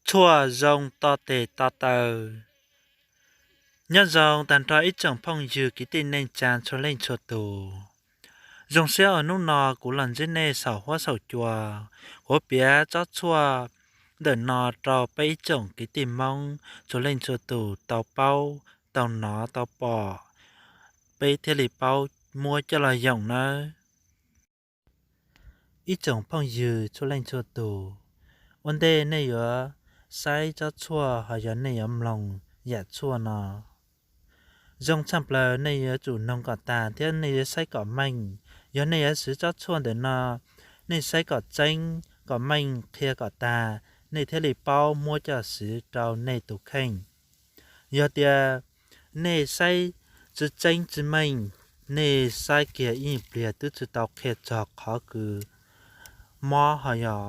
Tshuaj zoo to tes to taw. Nyob zoo tag nrho ib tsoom phooj ywg kwv tij neej tsa txhua leej txhua tus. Zoo siab uas hnub no kuv los ntsib nej saum huab saum cua, kuv piav tsob tshuaj ntawm no rau peb ib tsoom kwv tij Hmoob txhua leej txhua tus tau paub, tau hnov, tau pom, peb thiaj li paub muab coj los yoom nawb. Ib tsoom phooj ywg txhua leej txhua tus, ua ntej nej yuav saib tsob tshuaj ho yog nej yuav mloog yam tshuaj no, zoo tshaj plaws nej yuav tsum noog kom tag thiab nej yuav saib kom meej. Yog nej yuav siv tsob tshuaj ntawm no, nej saib kom tseeb kom meej, qhia kom tag, nej thiaj li paub muab coj siv rau nej tus kheej. Yog tias nej saib tsis tseeb tsis meej, nej saib kiag ib nyuag pliag twb tsis tau qhia txog qhov kws mob ho yog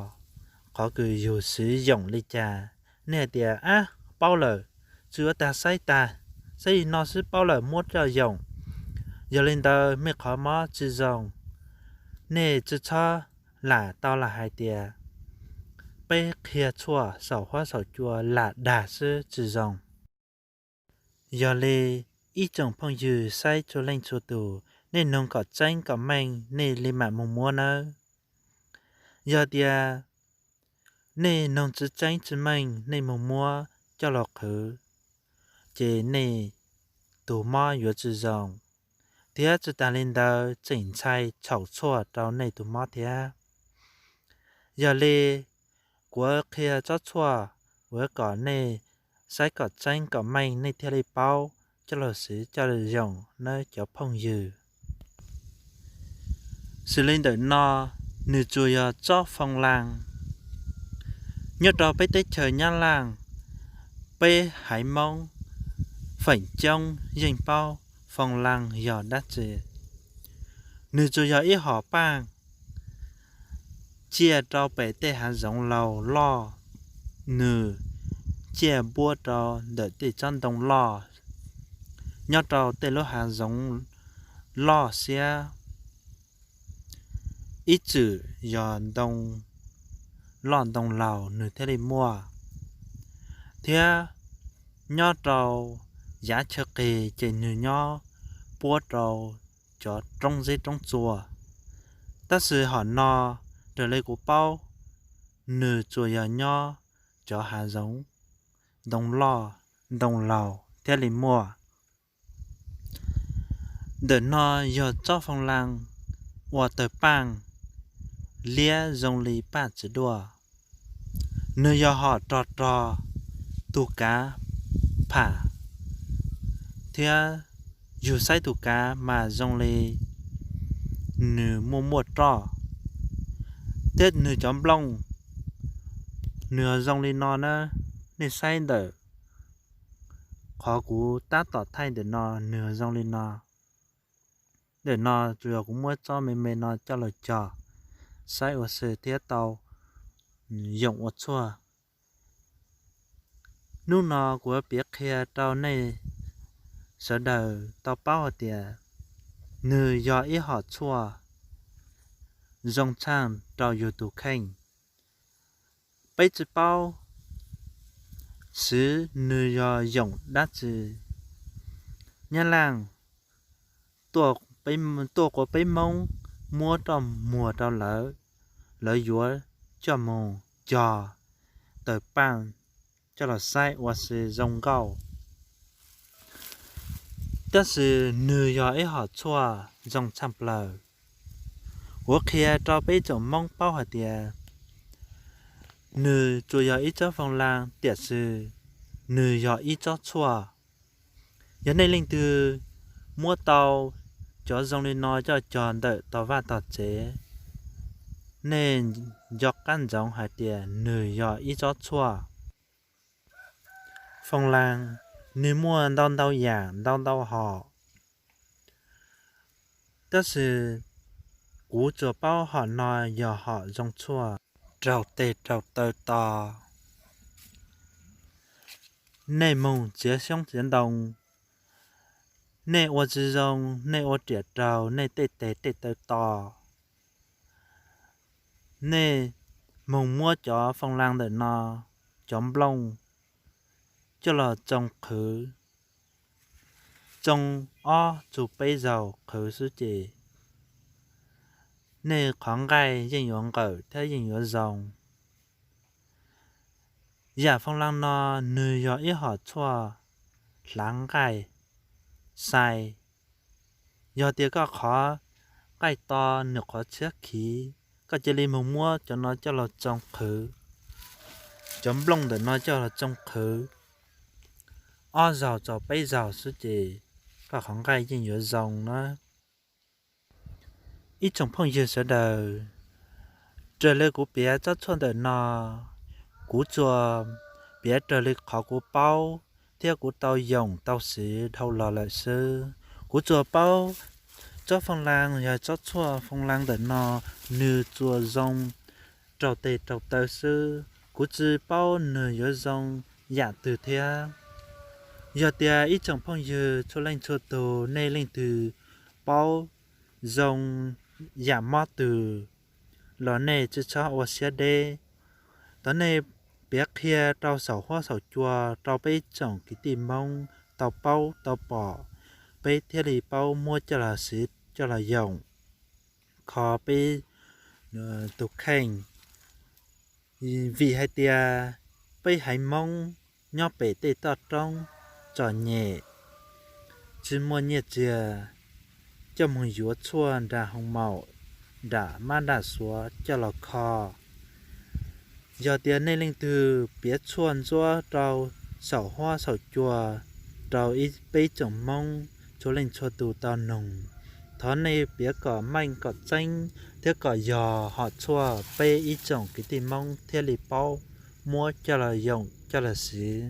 qhov kws yus siv yoom li cas, nej hais tias, ab, paub lawm, tsis ua tag saib tag, saib li no xwb paub lawm muab coj yoom. Yog li ntawd mej qhov mob tsis zoo. Nej tsis txhob lam tau lam hais tias peb qhia tshuaj saum huab saum cua lam dag xwb tsis zoo. Yog li ib tsoom phooj ywg saib txhua leej txhua tus, nej noog kom tseeb kom meej nej li mam mus muab nawb. Yog tias nej noog tsis tseeb tsis meej nej mus muab coj los qhwv, ces nej tus mob yuav tsis zoo, thiab tsis tas li ntawd tseem ntshai txhaum tshuaj rau nej tus mob thiab. Yog li kuv qhia tsob tshuaj uas kom nej saib kom tseeb kom meej nej thiaj li paub coj los siv coj los yoom nawb cov phooj ywg. Xws li ntawm no, nws tsuas yog tsob foo laa. Nyob rau peb teb chaws Nyab Laj, peb haiv Moob feem coob yeej paub foo laa yog dab tsi. Nws tsuas yog ib hom paaj ciaj rau pem tej hav zoov laus loj, nws ciaj npuab rau ntawm tej tsob ntoo loj nyob rau tej lub hav zoov loj siab. Ib txwm yog ntoo loj ntoo laus nws thiaj li muaj, thiab nyob rau yav chaw qis ces nws nyob puab rau cov roob zeb roob txua. Tab sis hom no, raws li kuv paub, nws tsuas yog nyob cov hav zoov ntoo loj ntoo laus thiaj li muaj. Ntawm no yog tsob foo laa ua tawg paaj liab zoo li paj txiv duaj. Nws yog hom rog rog, tus kav pham, thiab yug saib tus kav mas zoo li nws muaj muaj roj, thiab nws cov nplooj nws zoo li no na. Nej saib ntawm qhov kuv tab tom thaij ntawm no nws zoo li no. Ntawm no tsuas yog kuv muab tsob me me no coj los cog saib ua si thiab tau yoom ua tshuaj. Hnub no kuv yuav piav qhia rau nej sawv daws tau paub hais tias nws yog ib hom tshuaj zoo tshaj rau yus tus kheej. Peb tsis paub xwv nws yog yoom dab tsi. Nyab Laaj tuaj quas peb Moob muab roj muag rau lawv, lawv yuav coj moog cog tawg paaj coj los saib ua si zoo nkauj. Tab sis nws yog ib hom tshuaj zoo tshaj plaws. Kuv qhia rau peb tsoom Moob paub hais tias nws tsuas yog ib tsob foo laa, tiam sis nws yog ib tsob tshuaj. Yog nej leej twg muab tau cov zoo li no coj cog ntawm tog vaj tog tsev, nej nco qab ntsoov hais tias nws yog ib tsob tshuaj. Foo laa, nws muaj ntau ntau yaam ntau ntau hom, tab sis kuv tsuas paub hom no yog hom zoo tshuaj, raug tes raug taw to. Nej moog txiav xyoob txiav ntoo, nej ua tsi zoo, nej ua riam raug nej tej tes tej taw to. Nej moog muab cov foo laa ntawm no cov nplooj coj los tsoo qhwv, tsoo ob txug peb zaug qhwv xwb ces nej qhov nqaij yeej yuav nqawm thiab yeej yuav zoo. Yam Foo Laa no nwg yog ib hom tshuaj hlav nqaij xai. Yog tias koj qhov nqaij to, nws qhov tshiab khiv, koj cia li moog muab cov no coj los tsoo qhwv, cov nplooj ntawm no coj los tsoo qhwv ob zaug txug peb zaug xwb ces koj qhov nqaij yeej yuav zoo na. Ib tsoom phooj ywg sawv daws, raws li kuv piav tsob tshuaj ntawm no, kuv tsuas piav raws li qhov kuv paub thiab kuv tau yoom tau siv dhau los lawm xwb. Kuv tsuas paub tsob Foo Laa, yog tsob tshuaj Foo Laa ntawm no, nws tsuas zoo rau tes rau taw xwb, kuv tsi paub nws yuav zoo yam twg thiab. Yog tias ib tsoom phooj ywg txhua leej txhua tug, nej leej twg paub zoo yam mob twg los nej tsi txhob ua siab deb. Tau nej piav qhia rau saum huab saum cua rau peb ib tsoom kwv tij Moob tau paub tau pom, peb thiaj li paub muab coj los siv coj los yoom kho peb tus kheej. Vim hais tias peb haiv Moob nyob pem tej toj roob txom nyem, tsi muaj nyiaj txiag coj moog yuav tshuaj nram hoo maum, nram mab nram suav coj los kho. Yog tias nej leej twg piav tshuaj ntsuab rau saum huab saum cua rau peb ib tsoom Moob txhua leej txhua tug tau noog, thov nej piav kom meej kom tseeb thiab kom yog hom tshuaj peb ib tsoom kwv tij Moob thiaj li paub muab coj los yoom coj los siv.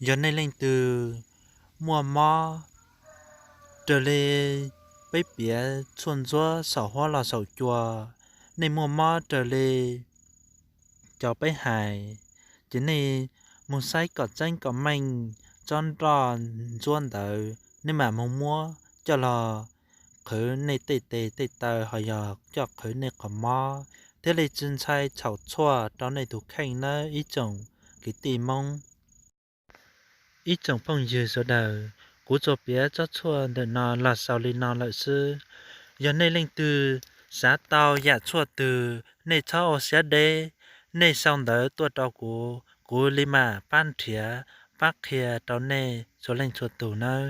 Yog nej leej twg muaj mob raws li peb piav tshuaj ntsuab saum huab los saum cua, nej muaj mob raws li cov peb hais, ces nej moog saib kom tseeb kom meej tsob nroj ntsuab ntawd, nej mam moog muab coj los qhwv nej tej tes tej taw, ho yog coj qhwv nej qhov mob, thiaj li tsi ntshai txhaum tshuaj rau nej tus kheej nawb ib tsoom kwv tij Moob. Ib tsoom phooj ywg sawv daws, kuv tsuas piav tsob tshuaj ntawm no los xaus li no lawm xwb. Yog nej leej twg xav tau yam tshuaj twg, nej txhob ua siab deb, nej sau ntawv tuaj rau kuv, kuv li mam pab nrhiav pab qhia rau nej txhua leej txhua tug nawb.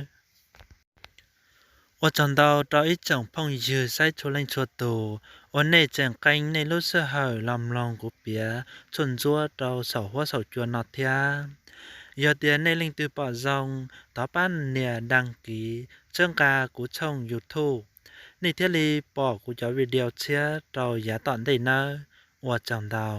Ua tsaug ntau rau ib tsoom phooj ywg saib txhua leej txhua tug uas nej tseem qee nej lub sij hawm los mloog kuv piav tshuaj ntsuab rau saum huab saum cua no thiab. Yog tias nej leej twg pom zoo, thov pab nias đăng ký, txhawb nqa kuv tshooj YouTube, nej thiaj li pom kuv cov video tshiab rau yav tom ntej nawb. Ua tsaug ntau.